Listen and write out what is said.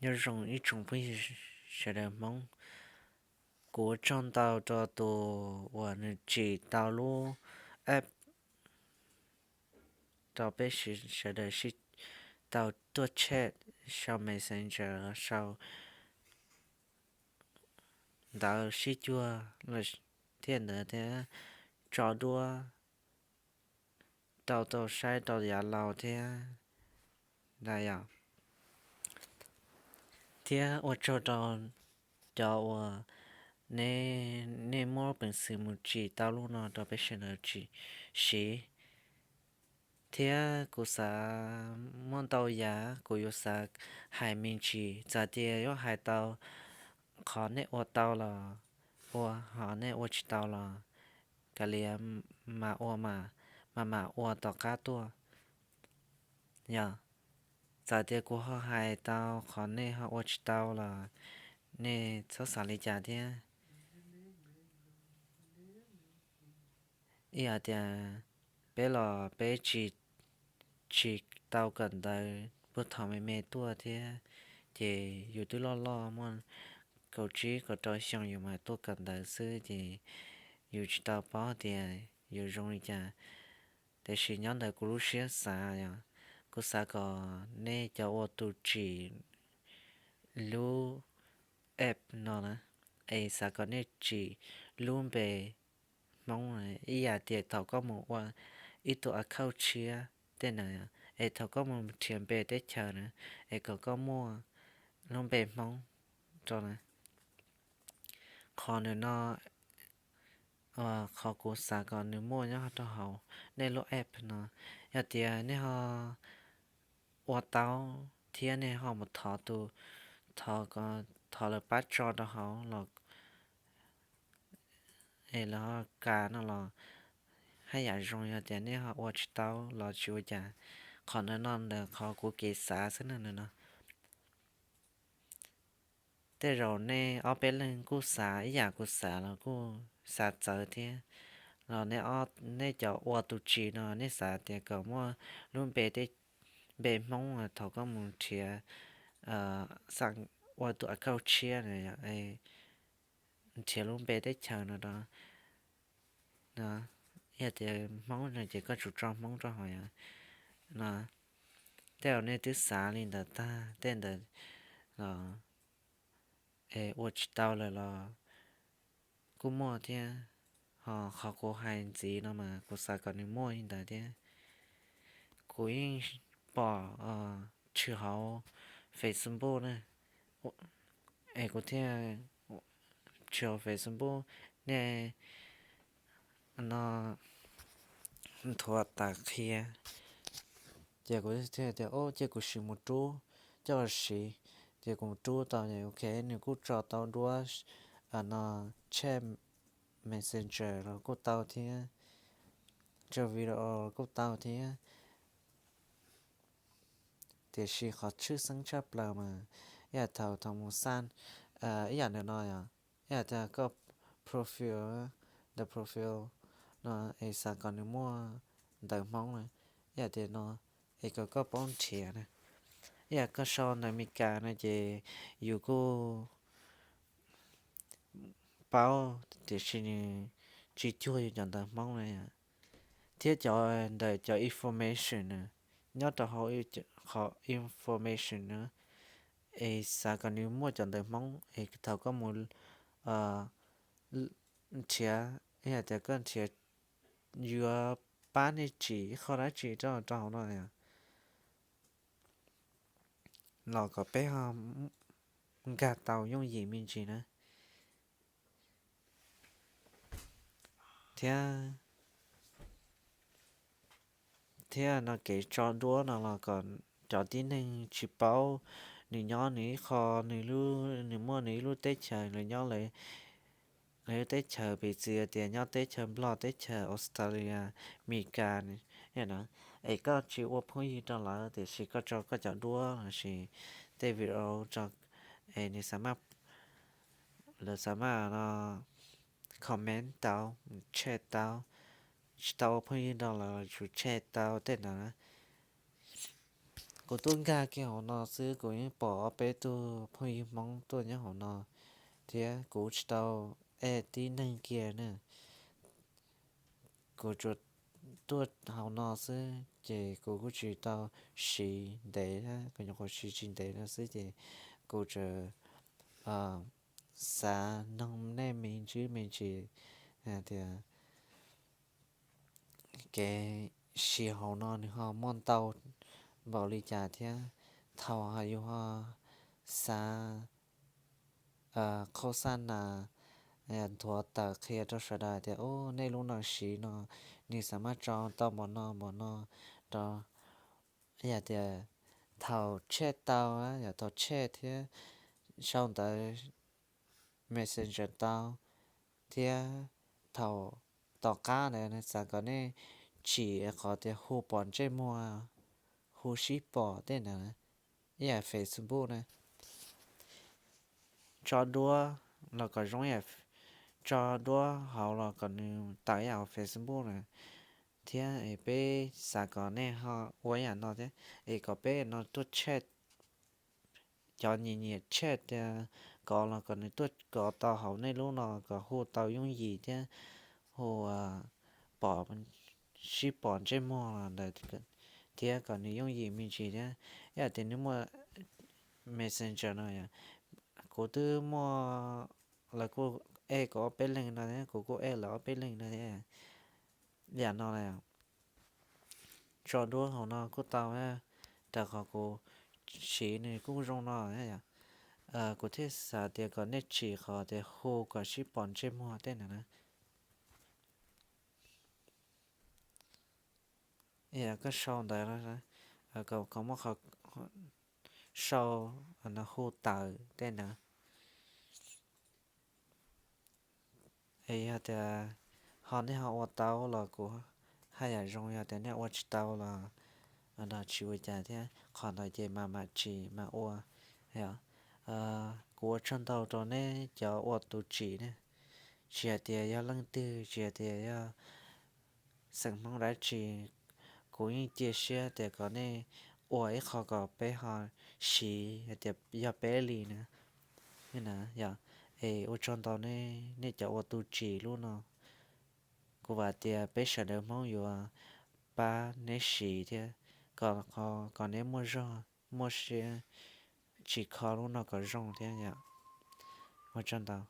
Nyob zoo ib tsoom phooj ywg sawv daws Hmoob, kuv ua tsaug ntau rau tus uas nws tsim tau lub app rau peb sawv daws sib tau tuaj chat sau Messenger, sau ntawv sib cuag thiab ntawd thiab tso duab rau tau saib rau yav laus thiab ntag yom. Thiab ua tsaug rau cov uas nej, nej muab peev xwm mus tsim tau lub no rau peb sawv daws tsim siv. Thiab kuv xav muaj ntau yam kuv yuav xav hais me ntsis, txawm tias yuav hais tau qhov nej ua tau los ua, ho nej ua tsis tau los kav liam mam ua, mam mam ua tom qab tuaj. Yog, txawm tias kuv ho hais tau qhov nej ho ua tsis tau los nej txhob xav li cas thiab. Ib yam tias peb los peb tsis, tsis tau kawm ntawv puag thaum me me tuaj thiab, ces yus twb loj loj muaj kaum tsib kaum rau xyoo yus mam tuaj kawm ntawv xwb ces yus tsis tau paub tias yuav zoo li cas. Tiam sis nyob ntawm kuv lub siab xav yog, kuv xav kom nej cov ua tus tsim lub app no na, es xav kom nej tsim lub npe Hmoob ib yam tias thaum koj mus ua ib tug account tshiab tej na, es thaum koj mus nrhiav npe teb chaws na, es kom koj muaj lub npe Hmoob rau na. Qhov nws no, qhov kuv xav kom nws muaj nyob rau hauv nej lub app no, yog tias nej ho ua tau thiab nej ho mus thov tus, thov, thov lawv pab tso rau hauv los, es lawv ho kas no los haj yam zoo, yog tias nej ho ua tsis tau los tsis ua cas. Qhov ntawm no ntawm qhov kuv kev xav xwb na no. Tej zaum nej ob peb leeg kuj xav ib yam kuv xav los kuj xav txawv thiab. Los nej cov ua tus tsim no nej xav tias kom muaj lub npe, npe Hmoob thaum koj mus nrhiav, ua tus account tshiab na, nrhiav lub npe teb chaws no rau, yog tias Hmoob no ces koj tsum tso Hmoob rau hauv yom. No, tej zaum nej twb xav li ntawd tag tej ntawd los, es ua tsis tau lawm los kuj muaj thiab. Ho qhov kuv hais ntxiv no mas kuv xav kom nws muaj li ntawd thiab. Kuv yeej pom tshwm hauv Facebook na, es kuv thiaj tshwm hauv Facebook, nej no nthuav tas qhia, ces kuv thiaj tias, o, cia kuv sim mus rub coj los siv. Ces kuv mus rub tau, ok, nws kuj tso tau duab no, chat Messenger los kuj tau thiab, tso video los kuj tau thiab. Tiam sis qhov tshwj xeeb tshaj plaws mas ib yam thaum, thaum mus xaj ib yam ntawm no yom, ib yam tias koj profile, the profile no, es xav kom nws muaj ntawv Hmoob na, ib yam tias no, es kom koj paub nrhiav na. Ib yam koj sau ntawv Meskas no ces yus kuj paub tiam sis nws tsis cuag yus cov ntawv Hmoob na yom. Thiab cov ntawm cov information na, nyob rau hauv qhov information na, es xav kom nws muaj cov ntawv Hmoob es thaum koj mus nrhiav, ib yam tias koj nrhiav yuav pab nej tsim ib qho dab tsi rau, rau hauv no yom, los kom peb ho nkag tau yooj yim me ntsis na. Thiab, thiab no kev tso duab no los kom cov tib neeg tsis paub, nws nyob nws ib qho, nws lub, nws muaj nws ib lub teb chaws, nws nyob lawv lub teb chaws, piv txwv tias nyob teb chaws Nplog, teb chaws Australia, Meskas, es koj tsis ua phooj ywg rau lawv tiam sis koj tso koj cov duab lossis tej video rau, es nws xav maj, lawv xav maj no comment tau, chat tau, tsis tau ua phooj ywg rau lawv los tsum chat tau tej ntawd. Kuv tuaj nkag kiag hauv no xwb kuv yeej pom ob peb tug phooj ywg Hmoob tuaj nyob hauv no, thiab kuv tsis tau add tib neeg kiag na. Kuv tsuas tuaj hauv no xwb ces kuv kuj tsis tau siv ntev, kuv nyuam qhuav siv tsis ntev no xwb ces kuv tsuas xav noog nej me ntsis me ntsis tias kev siv hauv no nws ho muaj ntau npaum li cas thiab thaum yus ho xav khauj xaj nas nthuav tawm qhia rau sawv daws tias, u, nej lub no siv no nws xav maj tso tau npaum no npaum no rau, yog tias thaum tshem tau, yog thaum tshem thiab sau ntawv Messenger tau, thiab thaum tom qab ntawd nws xav kom nej tsim qhov tias hu pom ntsej muag, hu sib pom tej ntawd, ib yam Facebook na. Tso duab los kom zoo, tso duab hauv los kom nws tawm ib yam hauv Facebook na. Thiab es peb xav kom nej ho ua ib yam no thiab, es kom peb no tuaj tshem, cov nyiam nyiam tshem tias kov los kom nws tuaj kov tau hauv nej lub no kom hu tau yooj yim thiab hu pom, sib pom ntsej muag los ntawd, thiab kom nws yooj yim me ntsis thiab. Ib yam tias nws muaj Messenger no yom, kuv twb muaj, lawv kuj add kuv ob peb leeg no thiab kuv kuj add lawv ob peb leeg no thiab. Yam no tso duab hauv no kuj tau, rau qhov kuv siv nws kuj zoo no. Kuv thiaj xav tias kom nej tsim qhov tias hu kom sib pom ntsej muag tej ntawd na. Koj sau ntawd, kom muab qhov sau hu tawm tej ntawd. Es yog tias ho nej ho ua tau los kuv haj yam zoo, yog tias nej ua tsis tau los tsis ua cas thiab, qhov ntawd ces mam mam tsim mam ua. Kuv ua tsaug ntau rau nej cov ua tus tsim ne, tsis hais tias yog leej twg, tsis hais tias yog xeem Hmoob dab tsi, kuv yeej cia siab tias kom nej ua ib qho kom peb ho siv hais tias yog peb li na. Es ua tsaug ntau nej cov ua tus tsim lub no. Kuv vam tias peb sawv daws Hmoob yuav pab neb siv thiab, kom neb muaj zog muaj siab tsim kho lub no kom zoo thiab yom. Ua tsaug ntau.